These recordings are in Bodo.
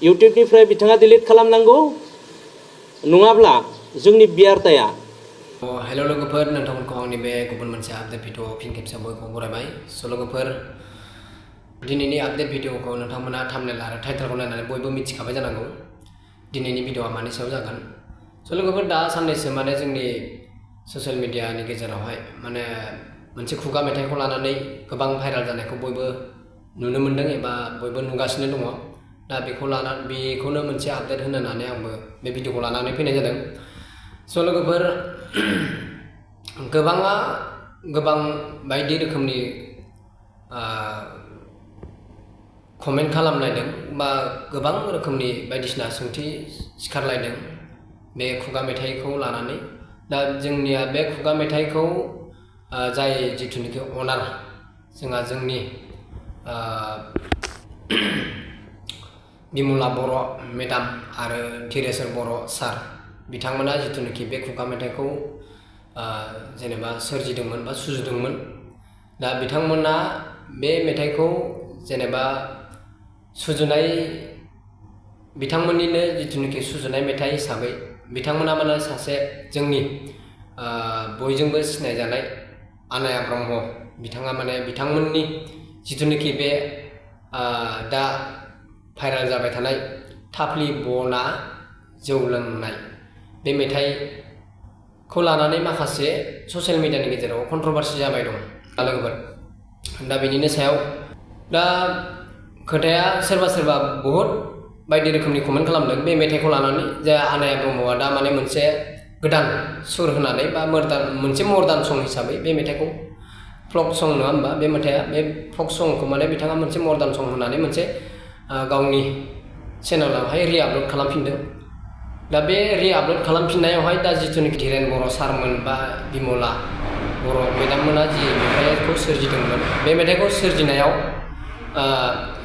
इउटिउबनिफ्राय बिथाङा डिलिट खालामनांगौ नङाब्ला जोंनि बियारताया हेल' लोगोफोर नोंथांमोनखौ आंनि बे गुबुन मोनसे आपडेट भिडिअ फिन खेबसे बयखौ बरायबाय स' लोगोफोर दिनैनि आपडेट भिडिअखौ नोंथांमोना थाम्बनेल आरो टाइटेलखौ नायनानै बयबो मिथिखाबाय जानांगौ दिनैनि भिडिअआ मानि सायाव जागोन स' लोगोफोर दा साननैसो माने जोंनि ससियेल मिडियानि गेजेरावहाय माने मोनसे खुगा मेथाइखौ लानानै गोबां भाइराल जानायखौ बयबो नुनो मोन्दों एबा बयबो नुगासिनो दङ दा बेखौनो मोनसे आपडेट होनो होननानै आंबो बे भिडिअखौ लानानै फैनाय जादों स' लोगोफोर गोबां बायदि रोखोमनि कमेन्ट खालामलायदों बा गोबां रोखोमनि बायदिसिना सोंथि सिखारलायदों बे खुगा मेथाइखौ लानानै दा जोंनिया बे खुगा मेथाइखौ जाय जिथुनिखि अनार जोंनि बिमला बर' मेडाम आरो धीरेश्वर बर' सार बिथांमोना जिथुनिखि बे खुगा मेथाइखौ जेनेबा सोरजिदोंमोन बा सुजुदोंमोन दा बिथांमोना बे मेथाइखौ जेनेबा सुजुनाय बिथांमोननिनो जिथुनिखि सुजुनाय मेथाइ हिसाबै बिथांमोना माने सासे जोंनि बयजोंबो सिनायजानाय आनाया ब्रह्म बिथाङा माने बिथांमोननि जिथुनिखि बे दा भाइराल जाबाय थानाय थाफ्लि बना जौ लोंनाय बे मेथाइखौ लानानै माखासे ससियेल मिडियानि गेजेराव कन्ट्रभार्सि जाबाय दं लोगोफोर दा बेनिनो सायाव दा खोथाया सोरबा बहुद बायदि रोखोमनि कमेन्ट खालामदों बे मेथाइखौ लानानै जे आनाया ब्रह्मआ दा माने मोनसे गोदान सुर होनानै बा मोनसे मर्दान सं हिसाबै बे मेथाइखौ फ्लक सं नङा होमबा बे मेथाइआ बे फ्लक संखौ माने बिथाङा मोनसे मर्दान सं होनानै मोनसे गावनि चेनेलावहाय रिआपल'ड खालामफिनदों दा बे रिआपल'ड खालामफिननायावहाय दा जिथुनिखि धीरेन बर' सारमोन बा बिमला बर' मेडाममोना जि मेथाइखौ सोरजिदोंमोन बे मेथाइखौ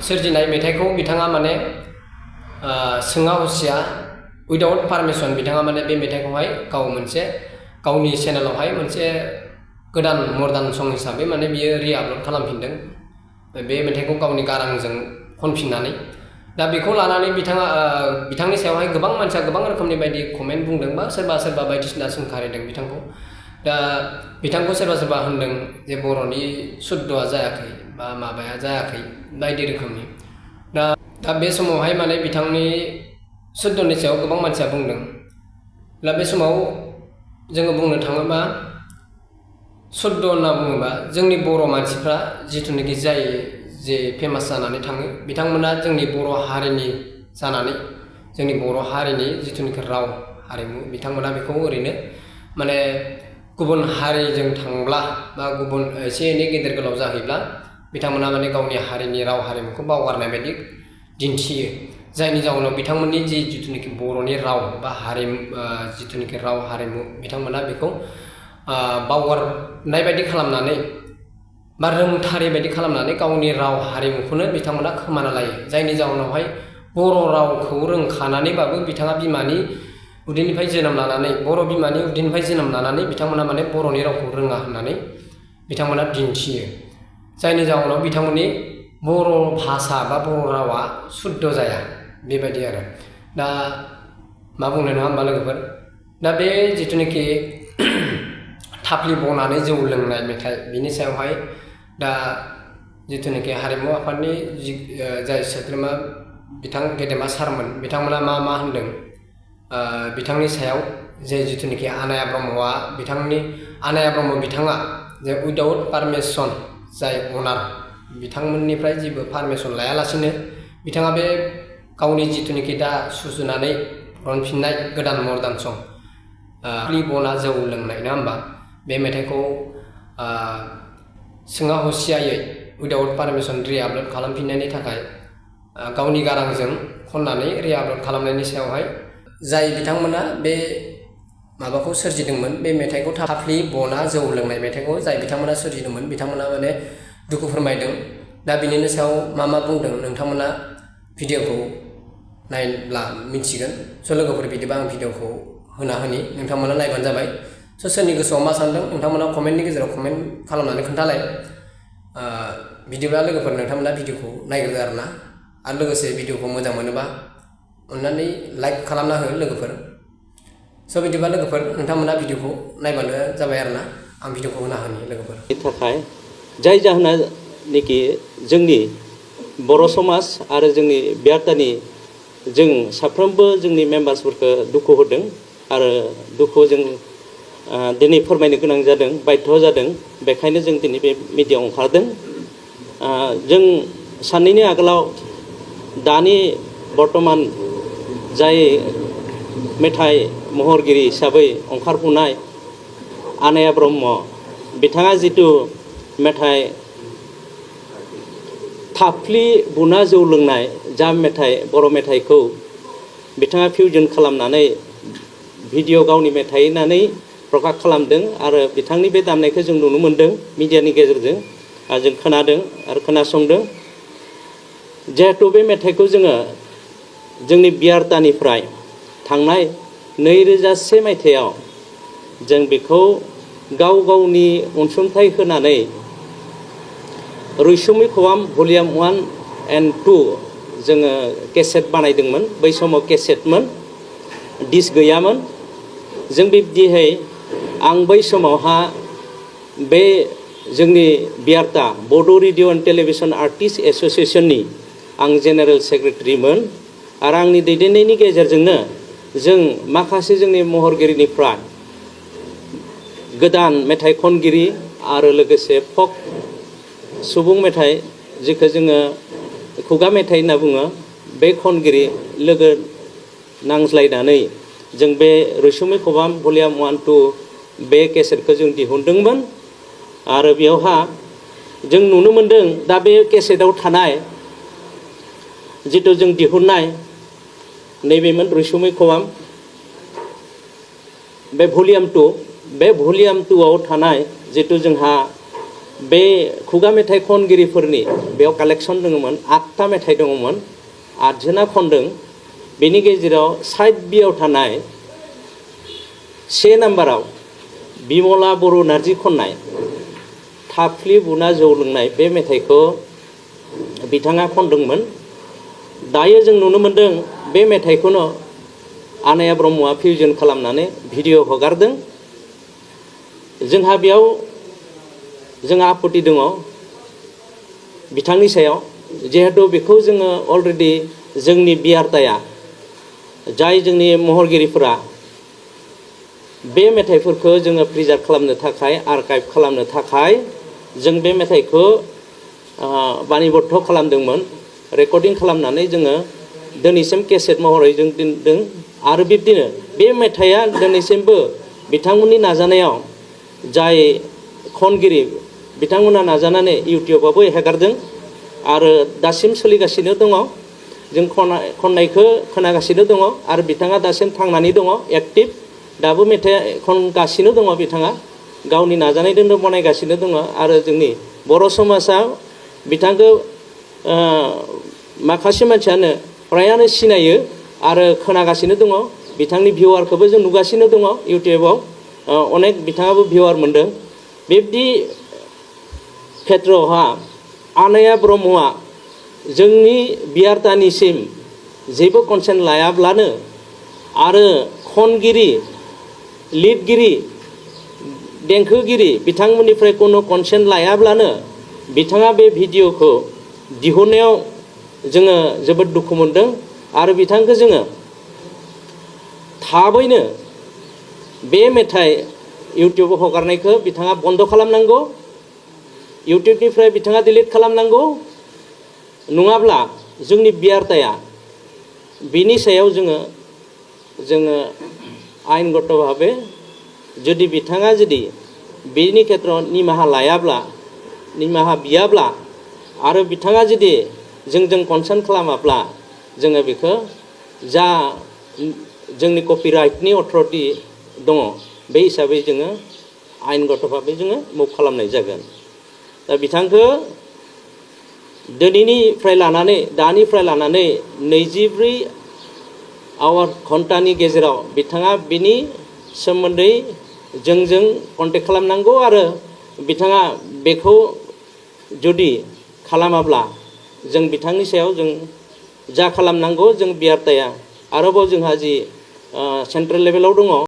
सोरजिनाय मेथाइखौ बिथाङा माने सोङा हसिया उइदाउट पारमिसन बिथाङा माने बे मेथाइखौहाय गावनि चेनेलावहाय मोनसे गोदान मर्दान सं हिसाबै माने बियो रिआपल'ड खालामफिनदों बे मेथाइखौ गावनि गारांजों खनफिननानै दा बेखौ लानानै बिथांनि सायावहाय गोबां मानसिया गोबां रोखोमनि बायदि कमेन्ट बुंदों बा सोरबा बायदिसिना सोंखारिदों बिथांखौ दा बिथांखौ सोरबा होनदों जे बर'नि शुद्ध'आ जायाखै बा माबाया जायाखै बायदि रोखोमनि दा बे समावहाय माने बिथांनि शुद्ध'नि सायाव गोबां मानसिया बुंदों दा बे समाव जोङो बुंनो थाङोबा शुद्ध' होनना बुङोबा जोंनि बर' मानसिफ्रा जिथुनिखि जे फेमास जानानै थाङो बिथांमोना जोंनि बर' हारिनि जानानै जोंनि बर' हारिनि जिथुनिखि राव हारिमु बिथांमोना बेखौ ओरैनो माने गुबुन हारिजों थांब्ला बा गुबुन एसे एनै गेदेर गोलाव जाहैब्ला बिथांमोना माने गावनि हारिनि राव हारिमुखौ बावगारनाय बायदि दिन्थियो जायनि जाउनाव बिथांमोननि जिथुनिखि बर'नि राव बा जिथुनिखि राव हारिमु बिथांमोना बेखौ बावगारनाय बायदि खालामनानै बा रोंथारै बायदि खालामनानै गावनि राव हारिमुखौनो बिथांमोना खोमाना लायो जायनि जाउनावहाय बर' रावखौ रोंखानानैबाबो बिथाङा बिमानि उदैनिफ्राय जोनोम लानानै बर' बिमानि उदैनिफ्राय जोनोम लानानै बिथांमोना माने बर'नि रावखौ रोङा होननानै बिथांमोना दिन्थियो जायनि जाउनाव बिथांमोननि बर' भाषा बा बर' रावा शुद्ध जाया बेबायदि आरो दा मा बुंनो नङा होमबा लोगोफोर दा बे जिथुनिखि थाफ्लि बनानै जौ लोंनाय मेथाइ बिनि सायावहाय दा जिथुनिखि हारिमु आफादनि जाय सोद्रोमा गेदेमा सारमोन बिथांमोना मा होनदों बिथांनि सायाव जे जिथुनिखि आनाया ब्रह्म बिथाङा जे उइदाउट पारमिसन जाय अनार बिथांमोननिफ्राय जेबो पारमिसन लायालासिनो बिथाङा बे गावनि जिथुनिखि दा सुजुनानै रनफिननाय गोदान मर्दान सं थाफ्लि बना जौ लोंनाय नङा होमबा बे मेथाइखौ सोङा हसियायै उइदाउट पारमिसन रिआपल'ड खालामफिननायनि थाखाय गावनि गारांजों खननानै रिआपल'ड खालामनायनि सायावहाय जाय बिथांमोना बे माबाखौ सोरजिदोंमोन बे मेथाइखौ थाफ्लि बना जौ लोंनाय मेथाइखौ जाय बिथांमोना सोरजिदोंमोन बिथांमोना माने दुखु फोरमायदों दा बिनिनो सायाव मा बुंदों नोंथांमोना भिडिअखौ नायब्ला मिथिगोन स' लोगोफोर बिदिबा आं भिडिअखौ होनि नोंथांमोना नायबानो जाबाय स' सोरनि गोसोआव मा सानदों नोंथांमोना कमेन्टनि गेजेराव कमेन्ट खालामनानै खोन्थालाय बिदिब्ला लोगोफोर नोंथांमोना भिडिअखौ नायग्रोदो आरोना आरो लोगोसे भिडिअखौ मोजां मोनोबा अन्नानै लाइक खालामना हो लोगोफोर। स' बिदिबा लोगोफोर नोंथांमोना भिडिअखौ नायबानो जाबाय आरोना, आं भिडिअखौ होना होनि लोगोफोर। थाखाय जाय जाहोनाखि जोंनि बर' समाज आरो जोंनि बियारतानि जों साफ्रोमबो जोंनि मेम्बार्सफोरखौ दुखु होदों आरो दुखु जों दिनै फोरमायनो गोनां जादों, बाध्य जादों। बेखायनो जों दिनै बे मिडियायाव ओंखारदों। जों साननैनि आगोलाव दानि बर्तमान जाय मेथाइ महरगिरि हिसाबै ओंखारफुनाय आनाया ब्रह्म, बिथाङा जिथु मेथाइ थाफ्लि बुना जौ लोंनाय जा मेथाइ, बर' मेथाइखौ बिथाङा फिउजन खालामनानै भिडिअ गावनि मेथाइ होननानै प्रकाश खालामदों आरो बिथांनि बे दामनायखौ जों नुनो मोनदों मिडियानि गेजेरजों, जों खोनादों आरो खोनासंदों। जिहेतु बे मेथाइखौ जोङो जोंनि बियारतानिफ्राय थांनाय 2001 मायथाइयाव जों बेखौ गाव गावनि अनसुंथाइ होनानै रैसुमै खबाम भलिउम 1 and 2 जोङो केसेट बानायदोंमोन। बै समाव केसेटमोन, डिस्क गैयामोन। जों बिब्दिहै आं बै समावहा बे जोंनि बियारता बड' रेडिअ एन्ड टेलिभिजन आर्टिस्ट एस'सिएशननि आं जेनेरेल सेक्रेटारिमोन आरो आंनि दैदेननायनि गेजेरजोंनो जों माखासे जोंनि महरगिरिनिफ्राय गोदान मेथाइ खनगिरि आरो लोगोसे फक सुबुं मेथाइ जेखौ जोङो खुगा मेथाइ होनना बुङो, बे खनगिरि लोगो नांज्लायनानै जों बे रैसुमै खबाम भलिउम 1, 2 बे केसेटखौ जों दिहुनदोंमोन। आरो बेयावहा जों नुनो मोनदों दा बे केसेटआव थानाय जिथु जों दिहुननाय नैबेमोन रैसुमै खबाम, बे भलिउम 2, बे भलिउम 2 आव थानाय जिथु जोंहा बे खुगा मेथाइ खनगिरिफोरनि बेयाव कालेक्सन दङमोन, 8टा मेथाइ दङमोन, 8 जना खनदों। बेनि गेजेराव साइड बियाव थानाय 1 नाम्बाराव बिमला बर' नार्जि खननाय थाफ्लि बुना जौ लोंनाय बे मेथाइखौ बिथाङा खनदोंमोन। दायो जों नुनो मोनदों बे मेथाइखौनो आनाया ब्रह्मआ फिउजन खालामनानै भिडिअ हगारदों। जोंहा बेयाव जोंहा आपत्ति दङ बिथांनि सायाव, जिहेतु बेखौ जोङो अलरेडि जोंनि बियारताया जाय जोंनि महरगिरिफोरा बे मेथाइफोरखौ जोङो प्रिजार्भ खालामनो थाखाय, आर्काइभ खालामनो थाखाय जों बे मेथाइखौ बानिबद्ध खालामदोंमोन, रेकर्डिं खालामनानै जोङो दिनैसिम केसेट महरै जों दोनदों। आरो बिब्दिनो बे मेथाइआ दिनैसिमबो बिथांमोननि नाजानायाव जाय खनगिरि बिथांमोना नाजानानै इउटिउबावबो हेगारदों आरो दासिम सोलिगासिनो दङ। जों खननायखौ खोनागासिनो दङ आरो बिथाङा दासिम थांनानै दङ, एक्टिभ। दाबो मेथाइ खनगासिनो दङ बिथाङा, गावनि नाजानायजोंनो बनायगासिनो दङ। आरो जोंनि बर' समाजाव बिथांखौ माखासे मानसियानो फ्रायानो सिनायो आरो खोनागासिनो दङ। बिथांनि भिउवारखौबो जों नुगासिनो दङ इउटिउबाव, अनेक बिथाङाबो भिउवार मोनदों। बिब्दि खेत्रआवहा आनाया ब्रह्मआ जोंनि बियारतानिसिम जेबो कनसेन्ट लायाब्लानो आरो खनगिरि, लिरगिरि, देंखोगिरि बिथांमोननिफ्राय कोनो कनसेन्ट लायाब्लानो बिथाङा बे भिडिअखौ दिहुननायाव जोङो जोबोद दुखु मोनदों आरो बिथांखौ जोङो थाबैनो बे मेथाइ इउटिउबाव हगारनायखौ बिथाङा बन्द खालामनांगौ, इउटिउबनिफ्राय बिथाङा डिलिट खालामनांगौ, नङाब्ला जोंनि बियारताया बिनि सायाव जोङो आयेनगत भाबे जुदि बिथाङा जुदि बेनि खेत्रआव निमाहा लायाब्ला, निमाहा बियाब्ला आरो बिथाङा जुदि जोंजों कनसार्न खालामाब्ला जोङो बेखौ जा जोंनि कपिराइटनि अथरिटि दङ बे हिसाबै जोङो आयेनगत भाबै जोङो मुभ खालामनाय जागोन। दा बिथांखौ दिनैनिफ्राय लानानै दानिफ्राय लानानै 24 घन्टानि गेजेराव बिथाङा बिनि सोमोन्दै जोंजों कन्टेक्ट खालामनांगौ आरो बिथाङा बेखौ जुदि खालामाब्ला जों बिथांनि सायाव जों जा खालामनांगौ जों बियारताया आरोबाव जोंहा जि सेन्ट्रेल लेभेलाव दङ